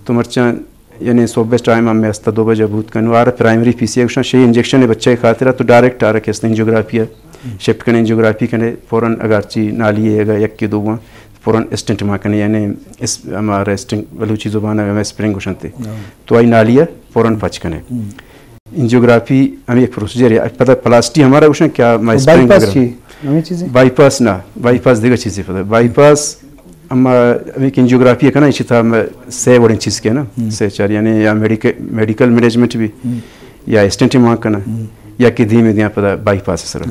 تو مرچاں یعنی صبح ٹائم ہم است دو بجہ بوت کن، آرا پرائمری پی سی اے گوشن، شے انجیکشن بچہ خاطر تو ڈائریکٹ آرا کستے انجیوگرافی شفٹ کنے، انجیوگرافی کنے، فوراً اگر چی نالی ہے، اگر یک کے دو ہوا، فوراً اسٹنٹ ما کنے، یعنی اس ہمارا اسٹنٹ بلوچی زبان ہے، ہمیں اسپرنگ گوشنتے۔ تو آئی نالی ہے فوراً پچ کنے۔ انجیوگرافی ہمیں ایک پروسیجر ہے۔ پتہ پلاسٹی ہمارا گوشن کیا ما اسپرنگ بائی پاس وغیرہ؟ چی؟ ہمیں چیزیں؟ بائی پاس نہ، بائی پاس دیگہ چیزیں پتہ۔ بائی پاس اما ہمیں کہ انجیوگرافی ہے کنا، اسی تھا ہمیں سے وڑیں چیز کے نا، سے چار، یعنی یا میڈیکل، میڈیکل مینجمنٹ بھی، یا اسٹنٹ مان کنا، یا کہ دھیمے دھیمے پتہ بائی پاس سر۔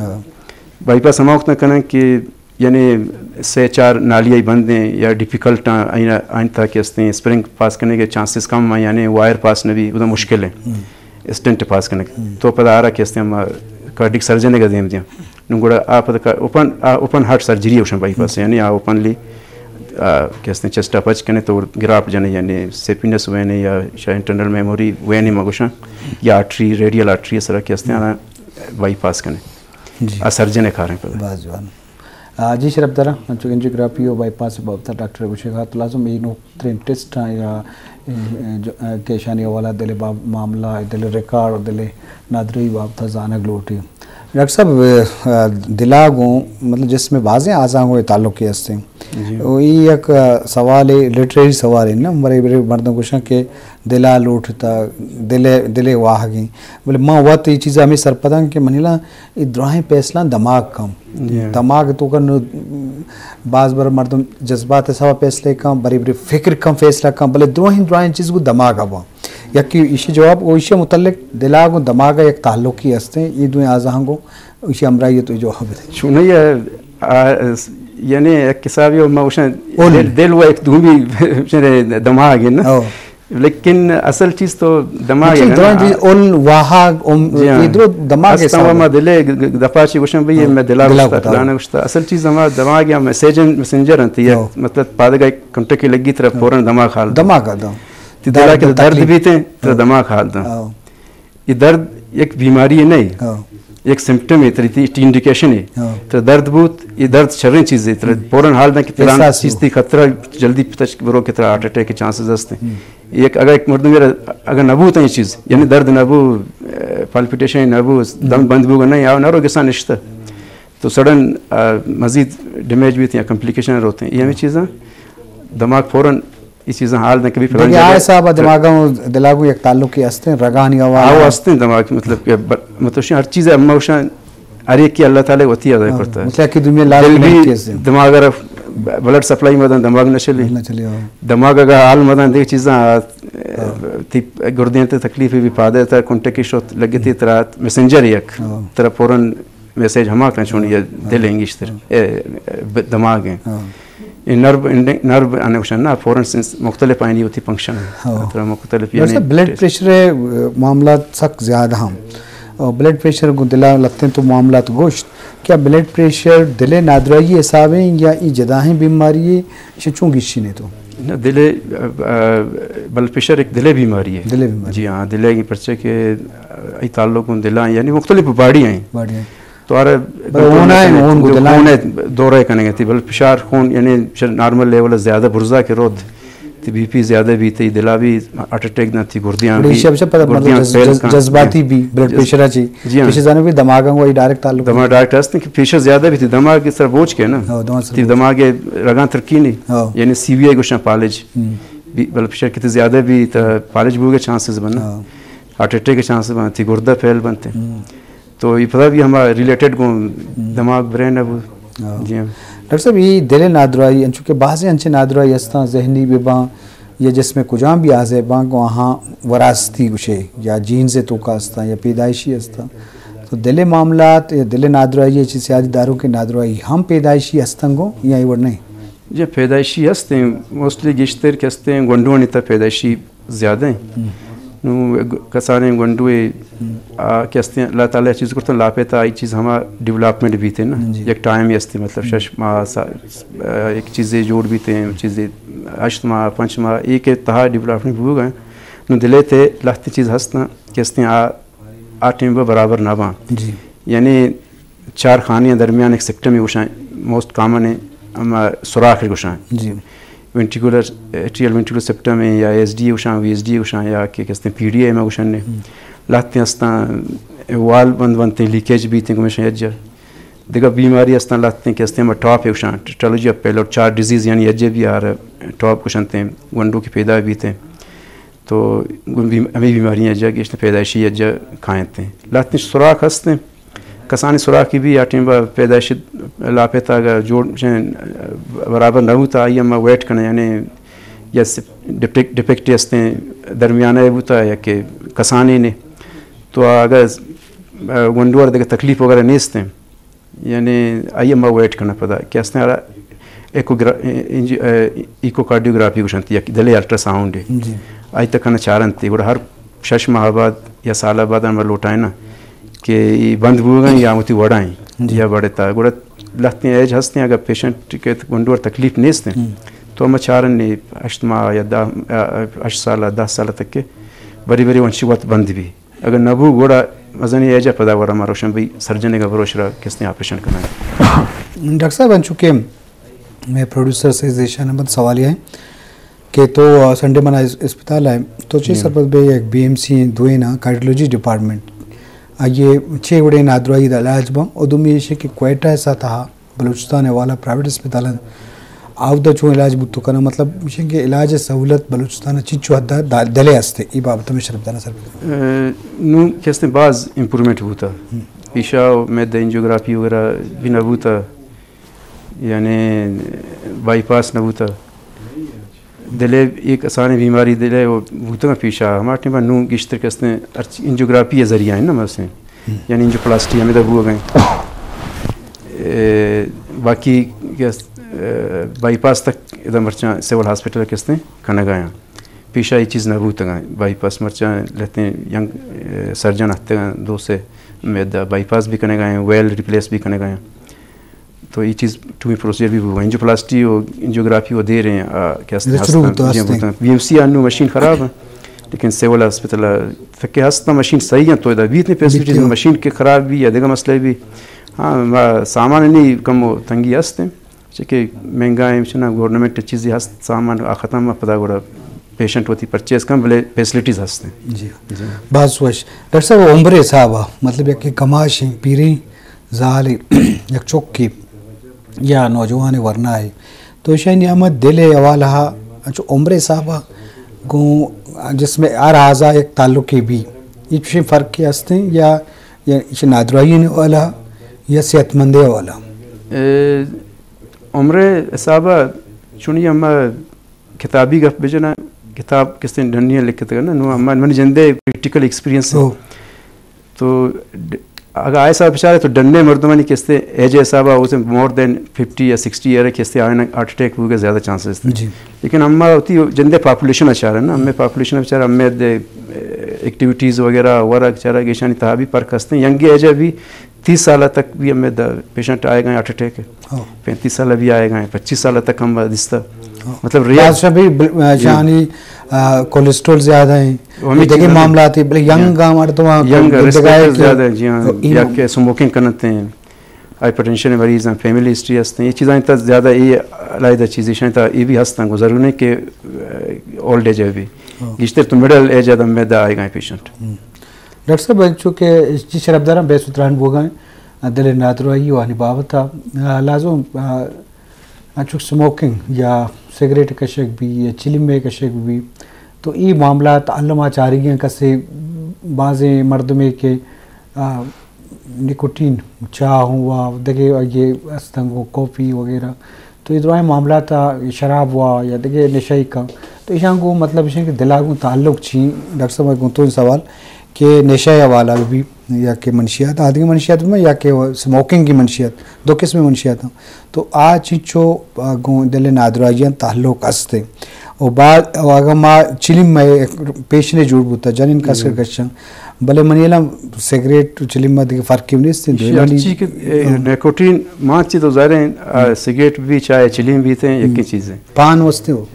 بائی پاس ہما وقت کنا کہ یعنی سے چار نالی آئی بند ہیں یا ڈیفیکلٹ ہیں، آئین، آئین تھا کہ استے اسپرنگ پاس کرنے کے چانسز کم ہیں، یعنی وائر پاس نہ بھی ادھر مشکل ہے اسٹنٹ پاس کرنے کے۔ تو پدا آرا کہ استے ہم کارڈک سرجن کا دیم دیا۔ نوں گڑا آ پدا کا-، اوپن، آ اوپن ہارٹ سرجری اوشن بائی پاس، یعنی آ اوپنلی، آ، کہ استے چیسٹ پچ کنے تو گرافٹ جنے، یعنی سیپینس وینے یا شاید انٹرنل میموری وینے مگوشن یا آرٹری، ریڈیل آرٹری سرا کہ استے آنا بائی پاس کنے۔ جی۔ آ سرجن کاریں پدا۔ باز جوان۔ آ، جی شرف دارا، انچو انجیوگرافی و بائی پاس بابت ڈاکٹر گوشے گا تو لازم اے نو ترین ٹیسٹ آں یا، اے، اے، جو، اے، کیشانی حوالہ دل باب معاملہ، دل ریکارڈ، دل نادراہی بابت زانگ لوٹی۔ ڈاکٹر صاحب، اے، دلا گوں، مطلب جسم بازیں آزاں گوں تعلق کے ہستے۔ جی۔ او ای یک، اے، سوال ہے، لٹریری سوال ہے نا، مرے برے مردم گوشن کہ دلا لوٹتا، دل، دل واہگیں۔ بلے ما وت یہ چیز ہمیں سرپداں کہ منیلا یہ دراہیں پیسلہ دماغ کم۔ جی۔ دماغ تو کن باز بر مردم جذبات سوا پیسلے کم، بری بری فکر کم فیصلہ کم، بلے دراہیں، دراہیں چیز کو دماغ ابا۔ یکی ایشی جواب، او ایشی متعلق دلا گوں دماغ یک تعلقی ہستے، یہ دوئیں آزاں گوں ایشی ہمراہی تو جواب دے۔ چونی ہے، آ، یعنی ایک حسابی ما وشن اول۔ دل، دل و ایک دومی دماغ ہے نا۔ او۔ لیکن اصل چیز تو دماغ ہے نا۔ اول واہگ، ام، جی ہاں۔ یہ درو دماغ ہے۔ ما دلے دفعہ چی گوشن بھئی، میں دلا گوشتا، فلانا گوشتا۔ اصل چیز ہما دماغ یا میسج، میسنجر انت، یہ مطلب پادگا ایک کنٹے کی لگی طرف فوراً دماغ حال دو۔ دماغ حال دو۔ تی دلا کے درد بیتے، ترا دماغ حال دو۔ یہ درد ایک بیماری ہے نہیں، ایک سمپٹم ہے، تری تی انڈیکیشن ہے۔ ترا درد بوت، یہ درد شریں چیز ہے، ترا فوراً حال دیں کہ فلانا چیز تی خطرہ، جلدی پتش برو کہ ترا ہارٹ اٹیک کے چانسز ہستے۔ ایک، اگر ایک مردم میرا، اگر نہ بوت یہ چیز، یعنی درد نہ بو، اے، پالپیٹیشن نہ بو، دم بند بو نہیں، آو نہ رو گسان نشتہ، تو سڈن، آ، مزید ڈیمیج بیت یا کمپلیکیشن روتے ہیں۔ یہ ہمیں چیزاں دماغ فوراً یہ چیزاں حال دیں کہ بھی فلان دیکھیں، آ جگہ حساب دماغ و دلا گوں یک تعلقی ہستے، رگانی آواز آو ہستے دماغ، مطلب کہ ب-، مطلب ہر چیز ہے، اما وشان ہر ایک کی اللہ تعالیٰ وتی ادا کرتا ہے۔ مطلب کہ دنیا لال دل بھی دماغ اگر بلڈ سپلائی مدن دماغ نہ چلی۔ نہ چلی، ہاں۔ دماغ اگر حال مدن دیکھ چیزاں، آ، تی گردیاں تے تکلیف بھی پادے تا کنٹے کی شوت لگتی ترا میسنجر یک، ترا فوراً میسج ہما کن چونی ہے دل انگیشتر، اے، اے، ب-، دماغ ہیں۔ یہ نرو انڈنگ، نرو آنے گوشن نا، فوراً سنس مختلف آئینی ہوتی فنکشن ہے۔ ترا مختلف ڈاکٹر یعنی صاحب، بلڈ پریشر معاملات سک زیادہ ہم۔ اور بلڈ پریشر کو دلا لگتے ہیں تو معاملات گوشت۔ کیا بلڈ پریشر دل نادراہی حساب ہیں یا ای جداہیں بیماری ہے؟ اسے چون گیشی نے تو؟ نہ، دل، آ، آ، بلڈ پریشر ایک دل بیماری ہے۔ دل بیماری۔ جی ہاں، دل کی پرچے کے، آ، ای تعلق ان دلا، یعنی مختلف باڈی ہیں۔ باڈی ہیں۔ تو آرا بلے اون آئے، اون گدلائیں۔ اون دورہ کنگے تی، بلڈ فشار خون، یعنی فشار نارمل لیول زیادہ برزا کے روت، تی بی پی زیادہ بھی، تی دلا بھی ہارٹ اٹیک نہ، تی گردیاں بڑے بھی، شب شب پتہ مطلب گردیاں جذ-، فیل جذ-، کن۔ جذباتی بھی، بلڈ جی۔ پریشر اچھی۔ جی ہاں۔ پیش زانے بھی دماغ کو ڈائریکٹ تعلق دماغ ڈائریکٹ ہست کہ فشار زیادہ بھی تی دماغ کے سر بوجھ کے نا۔ ہاں، دماغ سر تی بوجھ۔ دماغ رگاں ترکی نہیں۔ ہاں۔ یعنی سی وی آئی گوشن پالج۔ ہم۔ بھی بلڈ پریشر کتی زیادہ بھی تا پالج بوگے چانسز بنا۔ ہاں۔ ہارٹ اٹیک کے چانسز بنا، تی گردہ فیل بنتے۔ ہم۔ تو یہ پتہ بھی ہمارا ریلیٹڈ گوں دماغ، برین ہے وہ۔ ہاں۔ جی ہاں۔ ڈاکٹر صاحب، یہ دل نادراہی، انچو کہ بعض انچے نادراہی ہستاں، ذہنی بباں یا جسم کجام بھی آزے باں، گوں آہاں وراثتی گوشے یا جینز توکا ہستاں یا پیدائشی ہستاں۔ تو دل معاملات یا دل نادراہی، چیز سیادی داروں کے نادراہی ہم پیدائشی ہستاں گوں یا یہ وڑ نہیں؟ جی، پیدائشی ہستیں، موسٹلی گیشتر کہ ہستیں گونڈوانی تا پیدائشی زیادہ ہیں۔ ہم۔ نو گ-، کسانیں گونڈوے، ہم۔ آ، کہ ہستیں اللہ تعالیٰ چیز کرتا لاپے تا، آئی چیز ہما ڈیولپمنٹ بیتے نا۔ جی۔ یک ٹائم ہی ہستے، مطلب، ہم۔ شش ماہ، سا-، آ، ایک چیزے جوڑ بیتے ہیں، چیزے ہشت ماہ، پنچ ماہ، ایک تہا ڈیولپمنٹ بو گئے۔ نو دلے تے لہتے چیز ہستاں کہ ہستیں آ، آ ٹیم برابر نہ باں۔ جی۔ یعنی چار خانیاں درمیان ایک سپٹم گوشاں، موسٹ کامن ہے، ہما سوراخ گوشاں۔ جی۔ وینٹریکولر، ایٹریل وینٹریکولر سپٹم ایں یا ایس ڈی اے گوشاں، وی ایس ڈی اے گوشاں یا کہ کستیں پی ڈی اے ما گوشن نے۔ لہتیں استاں وال بند بنتیں، لیکیج بیتیں گمیشاں یجا۔ دگہ بیماری استاں لہتیں کہ استیں ما ٹاپ اے گوشاں، ٹیٹالوجی آف پیلوٹ، چار ڈیزیز یعنی یجا بی آر ٹاپ گوشنتیں، گونڈو کہ پیدا بیتیں۔ تو گون بیم-، ہمیں بیماری یجا گیشتر پیدائشی یجا کائنتیں۔ لہتیں سوراخ ہستیں، کسانی سوراخی بی آ ٹیم با پیدائشی لاپتا اگر جوڑ چین برابر نہ بوتا، آئی ہم ویٹ کنے، یعنی یا س-، ڈپک-، ڈپکٹی ہستیں درمیانہ بوتا یا کہ کسانی نے۔ تو اگر گونڈو ور دگہ تکلیف وغیرہ نیستیں، یعنی آئی ہم ویٹ کنے پدا کہ استیں آرا ایکوگرا-، انج-، ایکوکارڈیوگرافی گوشنت یا دلے الٹراساؤنڈ ہے۔ جی۔ آئی تک کنے چارنت، گڑا ہر شش ماہ بعد یا سال بعد ہم لوٹائیں نا کہ ای بند بوگا یا وتی وڑائیں جی۔ یا بڑے تا۔ گڑا لہتیں ایج ہستیں، اگر پیشنٹ کہ گونڈو ور تکلیف نیستیں، ہم۔ تو ہم چارن نے ہشت ماہ یا دہ، ہشت سال، دہ سال تک کہ بری بری ونشی وت بند بی۔ اگر نہ بو گڑا مزنی ایجا پدا گڑا ما روشن بی سرجن گا بروش را کستیں آپریشن کنائیں۔ ڈاکٹر صاحب، انچو کہ مئے پروڈیوسر سے ذیشان احمد سوال یہ ہے کہ تو، آ، سنڈے منا اس-، اسپتال آئے، تو چی جی۔ سرپد بے یک بی ایم سی دوئیں نا کارڈیولوجی ڈپارٹمنٹ، آ، یہ چھ وڑے نادراہی دا علاج باں، اور دومی یہ کہ کوئٹہ سا تہا بلوچستان حوالہ پرائیویٹ اسپتال آودا چون علاج بوتو کنا، مطلب مشین کہ علاج سہولت بلوچستان چیچو حد دا-، دلے ہستے، ای بابت میں شرف دانا سر۔ اے، نو کستے باز امپروومنٹ بوتا۔ ہم۔ پیشا میں دا انجیوگرافی وغیرہ بھی نہ بوتا، یعنی بائی پاس نہ بوتا۔ دلے ایک آسان بیماری دلے وہ بوتگا پیشا، ہما ٹائم نو گشتر کستے انجیوگرافی ذریعہ ہیں نا مثلاً، ہم۔ یعنی انجیوپلاسٹی ہمیں دا بوگا ایں۔ اے، باقی کہ، اے، بائی پاس تک ادا مرچاں سول ہاسپٹل کستے کنگا ایں۔ پیشا یہ چیز نہ بوتگا، بائی پاس مرچاں لہتیں ینگ، اے، سرجن اتگا، دو سے میں دا بائی پاس بھی کنگا ایں، ویل ریپلیس بھی کنگا ایں۔ تو یہ چیز ٹومی پروسیجر بھی بوگا۔ انجیوپلاسٹی و انجیوگرافی و دیر ہیں، آ، کہ است-، ادا شروع ہستن، ہوتا جی، ہستیں۔ بوتن۔ بی ایم سی آنو مشین خراب ہیں، لیکن سول ہاسپٹل تک کہ ہستن مشین صحیح ہیں، تو ادا بیت نہیں فیسلٹیز، بیت ہو۔ مشین کے خراب بھی یا دیگر مسئلے بھی۔ ہاں، ما سامان نہیں کم و تنگی ہستیں، چونکہ مہنگا ہیں، چنا گورنمنٹ چیزی ہست، سامان آ ختم پدا گڑا پیشنٹ وتی پرچیز کن، بلے فیسلٹیز ہستیں۔ جی۔ جی۔ باز وش۔ ڈاکٹر صاحب، عمر حساب آ، مطلب یک کماش ہیں، پیریں زال یک چکے یا نوجوان ورنا ہے، تو ایشانی ہم دل حوالہ انچو عمر حساب آ گوں جسم ہر اعضا یک تعلق بھی، یہ چشیں فرق ہستیں یا، یا ایش نادراہی حوالہ یا صحت مندی حوالہ؟ اے، عمر حساب آ چونی ہم کتابی گپ بجنا، کتاب کستے ڈنی لکھتگ نا، نو ہم منی جندے پریکٹیکل ایکسپیرینس ہے۔ او۔ تو ڈ-، اگر آئی حساب بچارے تو ڈنے مردمانی کستے ایج حساب آ اسے مور دین ففٹی یا سکسٹی ایئر کستے آئین ہارٹ اٹیک ہوگا زیادہ چانسز تھے۔ جی۔ لیکن ہم وتی جندے پاپولیشن اچارے نا، ہمیں پاپولیشن بچارے ہمیں دے، اے، ایکٹیویٹیز وغیرہ ورک چارا گیشانی تہا بھی فرق ہستیں۔ ینگ ایج بھی تیس سال تک بھی ہمیں دا پیشنٹ آئے گئے ہارٹ اٹیک، ہاں۔ پینتیس سال بھی آئے گئے، پچیس سال تک ہم دستا۔ ہاں۔ مطلب ریئر بعض شبی بل-، آ، جی۔ شانی، آ، کولیسٹرول زیادہ ہیں، وہ ہمیں دیکھیں چیزیں معاملات ہیں، بلے ینگ جی۔ آ مردم آ، ینگ رسک مردگائے فیکٹر کہ زیادہ ہیں، جی ہاں، تو یا کہ اسموکنگ کرتے ہیں، ہائپر ٹینشن مریض ہیں، فیملی ہسٹری ہستے ہیں، یہ چیزیں تا زیادہ یہ علیحدہ چیزیں شاید تا یہ بھی ہستن، گزرنے کے، آ، اولڈ ایج ہے بھی۔ ہاں۔ گیشتر تو مڈل ایج آدم میں دا آئے گئے پیشنٹ۔ ہم۔ ڈاکٹر صاحب، چونکہ جی شرف داراں بے ستران بوگا ہیں، دل نادراہی و آنی بابت آ، لازم، آ، انچو سموکنگ یا سگریٹ کشگ بھی یا چلمے کشگ بھی، تو ای معاملات علما چارگی ہیں کسے بازیں مردمے کہ، آ، نکوٹین چاہ ہوں و دگہ یہ استنگ و کافی وغیرہ، تو یہ درائیں معاملات آ شراب وا یا دگہ نشہ ای کن، تو ایشان گوں مطلب ایشان کہ دلا گوں تعلق چی؟ ڈاکٹر صاحب گوں تو سوال کہ نشہ حوالہ بھی یا کہ منشیات، آدگہ منشیات میں یا کہ سموکنگ کی منشیات، دو قسم منشیات ہیں۔ تو آ چیچو، آ، گوں دل نادراہیاں تعلق است ہے۔ و بعد، و اگر ما چلیم میں پیشنے جوڑ بوتا، جنین کس کر گشن، بلے منی علم سگریٹ و چلیم ما دیگه فرقی نیست، ایشی دوئینانی ہرچی کہ، اے، ہاں۔ نیکوٹین مان چی تو ظاہر ہیں، آ، ہم۔ سگریٹ بھی چاہے چلیم بھی تھے، یکی ہم۔ چیز ہے۔ پان واسطے ہو۔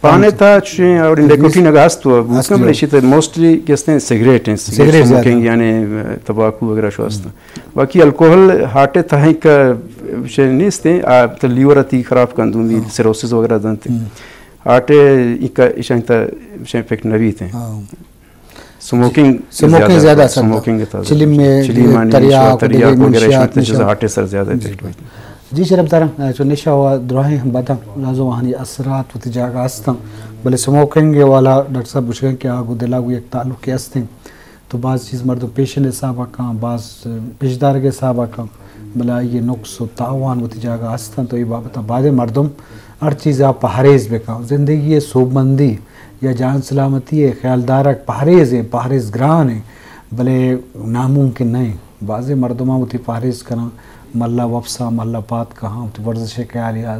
پان ءِ تہا چشیں اور نیکوٹین اگاں ہست و بوت کنت، بلے ایشی تہا موسٹلی کہ استیں سگریٹ انت، سگریٹ، سموکنگ یعنی تمباکو وغیرہ شو است انت۔ باقی الکوہل ہارٹ ءِ تہا انکا شے نیست انت، آ تو لیور ءَ تئی خراب کنت، دومی سیروسس وغیرہ دنت۔ ہارٹ ءَ انکا ایشاں تہا شے افیکٹ نہ بیت انت۔ سموکنگ، سموکنگ زیادہ اثر، سموکنگ تہا چلیم، چلیم آنی تریاک، تریاک وغیرہ ایشاں تہا ہارٹ ءِ سر زیادہ افیکٹ بیت۔ جی شرف داراں، چو نشہ و دراہیں بداں لازم آہانی اثرات وتی جاگہ ہستاں، بلے سموکنگ ءِ والا ڈاکٹر صاحب گوشگ کہ آ گوں دل ءَ گوں یک تعلقے ہستیں، تو باز چیز مردم پیشن حساب ءَ کن، باز پیشدارگ حساب ءَ کن، بلے آئی ءِ نقص و تاوان وتی جاگہ ہستاں، تو اے بابت ءَ باید مردم ہر چیز ءَ پہریز بکن۔ زندگی ءِ سوبمندی یا جان سلامتی ءِ خیال دارگ پہریز ایں، پہریز گران ایں، بلے ناممکن نہ ایں۔ بازیں مردماں وتی پہریز کناں، مھلہ وپساں، مھلہ پاد کہاں، وتی ورزش ءِ خیال ءَ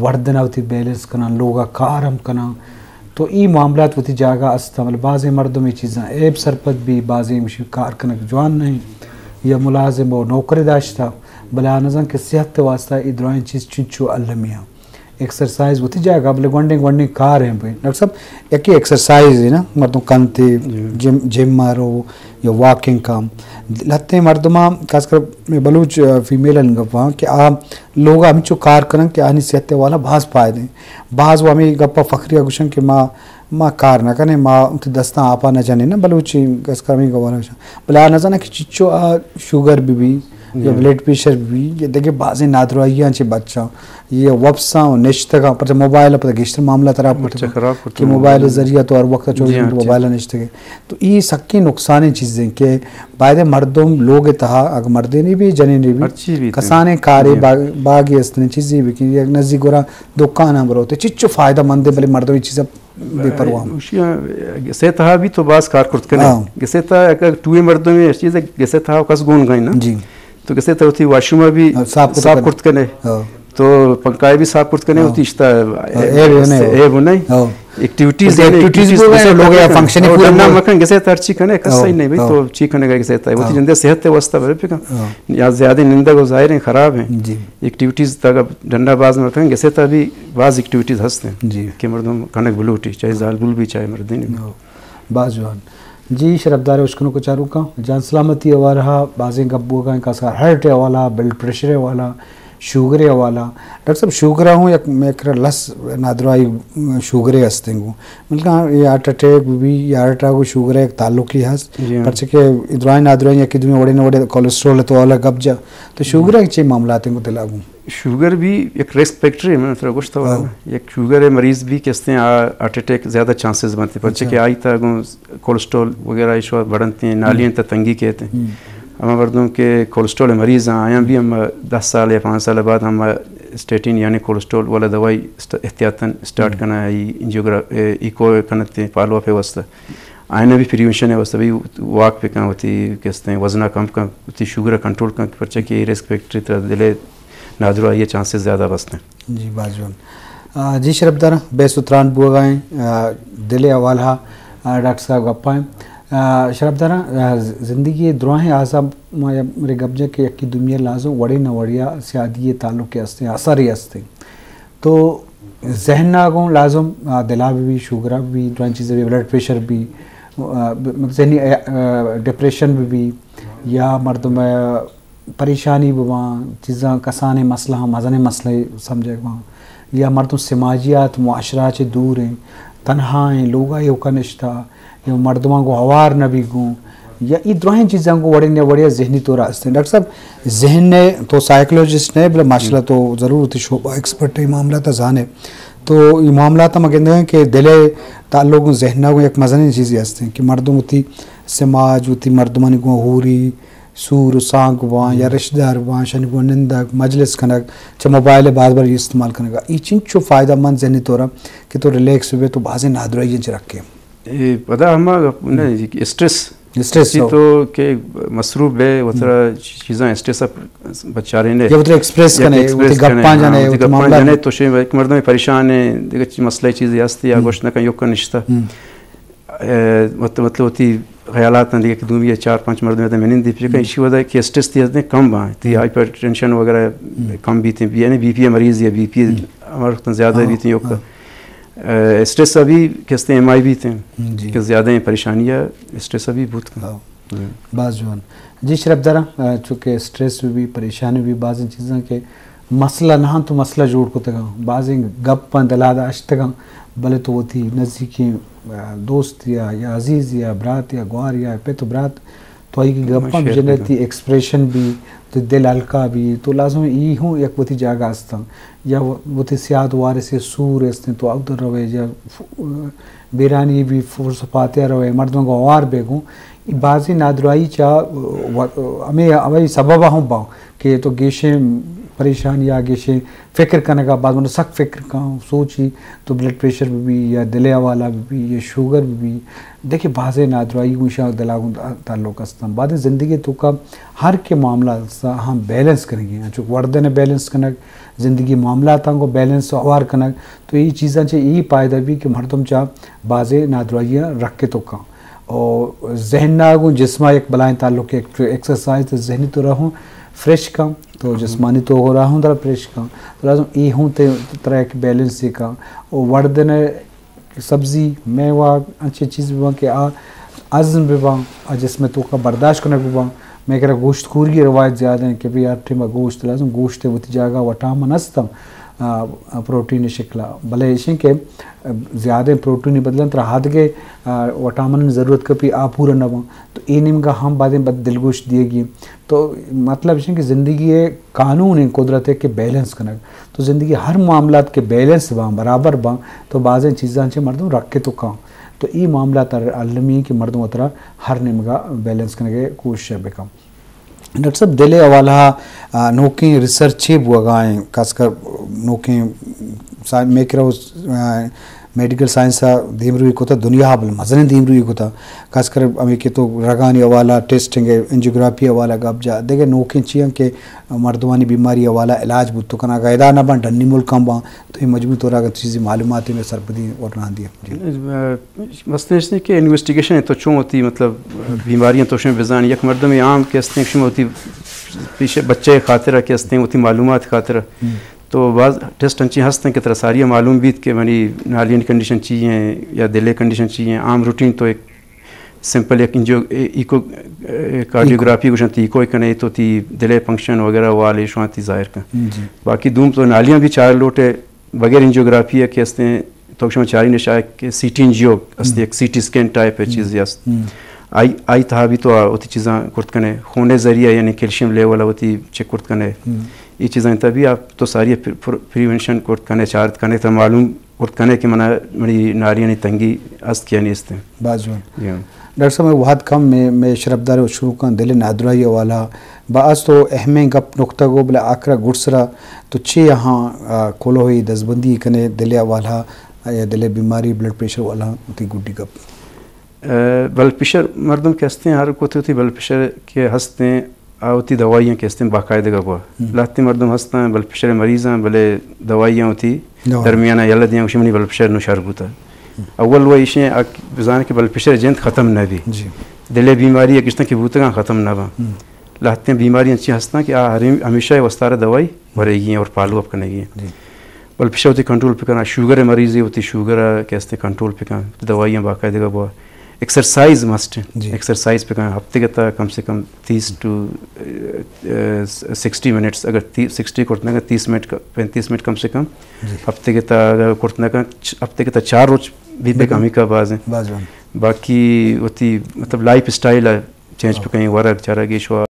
وردن ءَ وتی بیلنس کناں، لوگ ءَ کار ہم کناں، تو اے معاملات وتی جاگہ است انت، بلے بازیں مردم اے چیزاں عیب سرپد بی، بازیں مشی کار کنگ جوان نہ انت، یا ملازم و نوکری داشتہ، بلے آ نزان کہ صحت ءِ واسطہ اے درائیں چیز چنچو المی انت۔ ایکسرسائز وتی جاگہ، بلے گونڈیں گونڈیں کار ہیں بھئی۔ ڈاکٹر صاحب، یکی ایکسرسائز ہے نا، مردم کنتے، جی۔ جم، جم مارو یا واکنگ کام۔ لہتیں مردماں، خاص کر میں بلوچ، آ، فیمیل ان گپاں کہ آ لوگ ہمچو کار کنن کہ آنی صحت والا باز فائدے ہیں۔ باز وہ ہمیں گپا فخری گوشن کہ ما، ما کار نہ کنے، ما انت دستاں آپا نہ جنے نا، بلوچی خاص کر ہمیں گوانا گوشن۔ بلے آ نہ جانا کہ چچو آ شوگر بھی بھی، یا جی۔ بلڈ پریشر بھی، یا دیگہ بازیں نادراہیاں چہ بچاں۔ یہ وپساں و نشتگاں، پرچہ موبائل ءَ پتہ گیشتر معاملہ ترا پتہ اچھا، خراب کرتے کہ موبائل موبائل۔ ذریعہ تو ہر وقت چوبیس جی ہاں، گھنٹے جی۔ موبائل ءَ نشتگے۔ تو یہ سکیں نقصانیں چیزیں کہ باید مردم لوگ تہا، اگر مردے نہیں بھی، جنے نہیں بھی، ہر چی بھی کسانیں کارے جی۔ باغ، باغی استنے چیزی بھی کہ یک نزی گورا دکان ہم بروتے، چچو فائدہ مندے، بلے مردم یہ چیزیں بے پرواہ۔ اوشی گسے تہا بھی تو باز کار کرت کنے۔ ہاں۔ گسے تہا اگر ٹوئے مردم ہے، اس چیز گسے تہا کس گون گئے نا۔ جی۔ تو گسے تہا وتی واشروم بھی ہاں، صاف کرت صاف کنے۔ کرت کنے۔ ہاں۔ تو پنکھا بھی صاف کرت کنے، ہاں۔ وتی اشتا ہاں، اے بھی نہیں۔ اے بھی نہیں۔ ہاں۔ ایکٹیویٹیز وتی یعنی ایکٹیویٹیز ایکٹیویٹیز بولے، گسے لوگ تہا یا کرت فنکشن کنے۔ اور پورا ڈنڈا مکن۔ مکن گسے تہا ہرچی کنے، کس ہاں، صحیح نہیں بھائی، ہاں۔ تو چی کنے گسے تہا۔ وتی ہاں۔ جندے صحت واسطہ بھائی پکا۔ ہاں۔ یا زیادہ نندگ و ظاہر ہیں خراب ہیں۔ جی۔ ایکٹیویٹیز تہا ڈنڈا باز مرتن، گسے تہا بھی باز ایکٹیویٹیز ہستیں جی۔ کہ مردم کنگ بلوٹی، چاہے زالبول بھی، چاہے مردین بھی۔ ہو، باز جوان۔ جی، شرفدار اشکنوک و چاروکاں، جان سلامتی حوالہ بازیں گپ بوگا ہیں، خاص کر ہارٹ حوالہ، بلڈ پریشر حوالہ، شوگر حوالہ۔ ڈاکٹر صاحب، شوگر ہوں یک میکر لس نادرائی شوگر ہستیں گو۔ مطلب، یہ ہارٹ اٹیک بھی، یہ ہارٹ کو شوگر ایک تعلقی ہست۔ جی ہاں۔ پرچہ کہ ادرائی نادرائی یا کہ دومی وڑے نہ وڑے کولیسٹرول تو والا گپ جا۔ تو شوگر جی۔ ایک چی معاملات ہیں گو دلا گو۔ شوگر بھی یک رسک فیکٹر ہے، میں نے ترا گوشت ہوا ہاں۔ نا، یک شوگر ہے مریض بھی کستے ہیں، آ، ہارٹ اٹیک زیادہ چانسز بنتے، پرچہ اچھا۔ کہ آئی تا گوں کولیسٹرول وغیرہ ایشو بڑھنتے ہیں، نالی ہم۔ تا تنگی کہتے ہیں۔ ہم۔ ہما مردم کہ کولیسٹرول مریض ہیں، آیاں بھی ہم دس سال یا پانچ سال بعد ہم اسٹیٹن یعنی کولیسٹرول والا دوائی است-، احتیاطاً اسٹارٹ ہم۔ کرنا ہے، انجیوگرا-، اے، ایکو کنتے ہیں، فالو اپ ہے واسطہ۔ آئینہ بھی پریونشن ہے واسطہ بھی واک پہ کن ہوتی کستے ہیں، وزنہ کم کن ہوتی، شوگر کنٹرول کن، پرچہ کہ رسک فیکٹر ترا دلے نادراہی چانسز زیادہ بستن۔ جی، باز جوان۔ آ، جی، شرفدار، بحث و تران بوگا ہیں، آ، دل حوالہ، آ، ڈاکٹر صاحب گپا ہیں۔ آ، شرفدار، آ، زندگی دراہیں آزا ما یا میرے گپ جا کہ یکی دومی لازم وڑے نہ وڑیا سیادی تعلق کے ہستے، اثر ہی ہستے۔ تو ذہن نا گوں لازم، آ، دلا بھی، شوگرا بھی، دوان چیزیں بھی، بلڈ پریشر بھی، آ، ب-، مطلب ذہنی، آ، ڈپریشن بھی بھی، یا مردم، آ، پریشانی بباں، چیزاں کسانیں مسئلہ ہم مزنیں مسئلہ سمجھگ باں، یا مردم سماجیات معاشرہ چہ دور ہیں، تنہا ہیں، لوگا ایوکا نشتہ، یا مردماں گوں ہوار نہ بی گوں، یا ای دراہیں چیزاں گوں وڑے نہ وڑے ذہنی طور است ہیں۔ ڈاکٹر صاحب، ذہن نے تو سائیکولوجسٹ نے، بلے ماشاءاللہ تو ضرور تی شعبہ ایکسپرٹ ہے معاملہ تا زانے۔ تو یہ معاملہ تا مگندگا کہ دل تعلق ذہن گوں یک مزنیں چیزی است ہیں کہ مردم ہوتی سماج ہوتی مردمانی گوں ہوری سور و سانگ بواں یا رشتہ دار بواں، شنی گوں نندگ، مجلس کنگ، چہ موبائل باز بار استعمال کنگ۔ ای چنچو فائدہ مند ذہنی طور کہ تو ریلیکس بے تو بازیں نادراہی چہ رکھے۔ اے پدا ہما گپ نہ، اسٹریس۔ اسٹریس، ہو۔ تو کہ مصروف بے، وترا چیزاں اسٹریس بچارے نے۔ یا وترا ایکسپریس یا کنے، ایکسپریس وتی گپاں کنے، جانے، ہاں، وتی وتی گپاں معاملہ جانے۔ تو شے یک مردم پریشان ہے، دیگہ چی مسئلہ چیزی ہستی یا گوشت نہ کن یوکا نشتہ۔ ہم۔ اے، مطلب، مطلب، وتی خیالات دیگہ کہ دومی یا چار پانچ مردم تے منندی، پھر کہیں ایشی ودا کہ اسٹریس تی ہستیں کم باں، تی ہائپر ٹینشن وغیرہ کم بیتیں، یعنی بی پی مریض یا بی پی ہمارا وقت زیادہ بیتیں یوکا۔ اسٹریس ابھی کستے ایم آئی بیت ہیں جی۔ کہ زیادہ پریشانی ہے، اسٹریس ابھی بہت کم۔ ہاں۔ ہم۔ باز جوان۔ جی شرف دارا، آ، چونکہ اسٹریس بھی، پریشانی بھی، بازیں چیزاں کہ مسئلہ نہ تو مسئلہ جوڑ کتگاں، بازیں گپ دلا داشتگاں، بلے تو وتی نزدیکیں، آ، دوست یا، یا عزیز یا برات یا گوار یا پت و برات، تو آئی گپاں شیئر بجنے، بکن۔ تی ایکسپریشن بھی، تو دل ہلکا بھی، تو لازم ای ہوں یک وتی جاگہ استاں۔ یا و-، وتی سیاد وارث سور استیں، تو اودر روے، یا ف-، بیرانی بھی فرص پاتیا روے، مردم گوار بے گوں۔ ای بازی نادرائی چا و-، ہمیں، ہمیں سبب ہم باں کہ تو گیشیں پریشان یا گیشیں فکر کنگا، بعد من سک فکر کن، سوچی تو بلڈ پریشر بھی، یا دل حوالہ بھی، یا شوگر بھی۔ دیکھیں، بازیں نادرائی گوں شاہ دلا گوں تعلق استاں۔ بعد زندگی تو کا ہر کے معاملہ سا ہم بیلنس کنگی ہیں، چونکہ وردن بیلنس کنگ، زندگی معاملاتاں کو بیلنس ہوار کنگ، تو یہ چیزاں چے یہ فائدہ بھی کہ مردم چا بازیں نادرائیاں رکھ کے تو کاں۔ اور ذہن نہ گوں جسما ایک بلائیں تعلق ہے، ایکسرسائز تو ذہنی تو رہوں فریش کاں، تو جسمانی تو ہو رہوں در فریش کاں۔ تو لازم یہ ہوں تے ترا ایک بیلنس سے کاں۔ اور وردن سبزی، میوہ، انچیں چیز بباں کہ آ ہضم بباں، آ جسم توکا برداشت کنگ بباں۔ مئے کرا گوشت خوری روایت زیادہ ہیں کہ بھئی ہر ٹائم گوشت لازم، گوشت وتی جاگہ وٹامن ہستاں، آ، آ، پروٹین شکلا۔ بلے ایشیں کہ، آ، زیادہ پروٹین بدلن ترا ہاتھ گئے، آ، وٹامن ضرورت کپی آ پورا نہ باں۔ تو اے نیمگا ہم بعدیں بد دلگوش دیگی۔ تو مطلب ایشیں کہ زندگی قانون ہیں قدرت ہے کہ بیلنس کنگ۔ تو زندگی ہر معاملات کے بیلنس باں، برابر باں، تو بازیں چیزاں چے مردم رکھ کے تو کاں۔ تو ای معاملات المی کہ مردم اترا ہر نیمگا بیلنس کنگے کوشش بکن۔ ڈاکٹر صاحب، دل حوالہ، آ، نوکیں ریسرچ چے بوگا ہیں، خاص کر نوکیں سا-، میکرو، آ، میڈیکل سائنس ء دیمروی کتا، دنیا ء بل مزنیں دیمروی کتا، خاص کر ہمیں کہ تو رگانی حوالہ ٹیسٹنگ ء، انجیوگرافی حوالہ گپ جا، دگہ نوکیں چیاں کہ مردمانی بیماری حوالہ علاج بوت کنا، اگہ ادا نہ باں، ڈنی ملکاں باں، تو یہ مجموعی طور اگر چیزی معلومات میں سرپدی اور نہ دیا۔ جی۔ بس تو اس نے کہ انویسٹیگیشن ہے تو چون ہوتی، مطلب، بیماریاں تو شن بزان، یک مردم عام کہ استیں شما ہوتی پیش بچے خاطر کہ استیں ہوتی معلومات خاطر۔ تو بعض ٹیسٹ انچیں ہستیں کہ ترا ساری معلوم بیت کہ منی نالی کنڈیشن چی ہیں یا دلے کنڈیشن چی ہیں۔ عام روٹین تو ایک سمپل یک انجیو، ایکو، کارڈیوگرافی گوشن تی ایکو کنے تو تی دلے فنکشن وغیرہ والے شوان تی ظاہر کن۔ جی۔ باقی دوم تو نالیاں بھی چار لوٹے بغیر انجیوگرافی ہے کہ استیں تو شما چاری نشا کہ سی ٹی انجیو است، ایک سی ٹی اسکین ٹائپ ہے چیز است۔ آئی، آئی تہا بھی تو ہوتی چیزاں کرت کنے، خونے ذریعہ یعنی کیلشیم لیول ہوتی چیک کرت کنے۔ یہ چیزاں تبھی آپ تو ساری پر-، پر-، پریونشن کرت کنے، چارت کنے، تو معلوم کرت کنے کہ منا، منی ناریانی تنگی است کیا نیست۔ باز جوان۔ جی ہاں۔ ڈاکٹر صاحب، میں وہد کم میں، میں شرف دار شروع کن دل نادرائی والا۔ با از تو اہمیں گپ نقطہ گو بلے آخرا گڈسرا تو چے یہاں، آ، کلوہی دزبندی کنے دل والا یا دل بیماری بلڈ پریشر والا تی گڈی گپ؟ آ، بلڈ پریشر مردم کہ ہستیں ہر کو تی بلڈ پریشر کہ ہستیں آ وتی دوائیاں کہ استیں باقاعدگا گوا۔ لہتے مردم ہستاں بلڈ پریشر مریضاں، بلے دوائیاں وتی درمیانہ یلہ دیاں، گوشی منی بلڈ پریشر نو شر بوتا۔ اول وہ ایشیں آ بزانے کہ بلڈ پریشر جند ختم نہ بی۔ جی۔ دلے بیماری گشتاں کہ بوتگاں ختم نہ باں۔ لہتے بیماری انچی ہستاں کہ آ ہر-، ہمیشہ وستارہ دوائی بھرے گی اور فالو اپ کرنے گی۔ جی۔ بلڈ پریشر وتی کنٹرول پہ کنا، شوگر مریض وتی شوگر کہ استیں کنٹرول پہ کنا، دوائیاں باقاعدگا گوا۔ ایکسرسائز مسٹ ہے۔ جی۔ ایکسرسائز پہ کنا، ہفتے گتا کم سے کم تیس ٹو، اے، اے، سکسٹی منٹس، اگر تی-، سکسٹی کرت نہ کن، تیس منٹ کا، پینتیس منٹ کم سے کم۔ جی۔ ہفتے گتا اگر کرت نہ کن، چ-، ہفتے گتا چار روز بھی بے کمی کا باز ہیں۔ باز ہیں۔ باقی وتی مطلب لائف اسٹائل ہے، چینج پہ کہیں ورگ چارگ ایشوا۔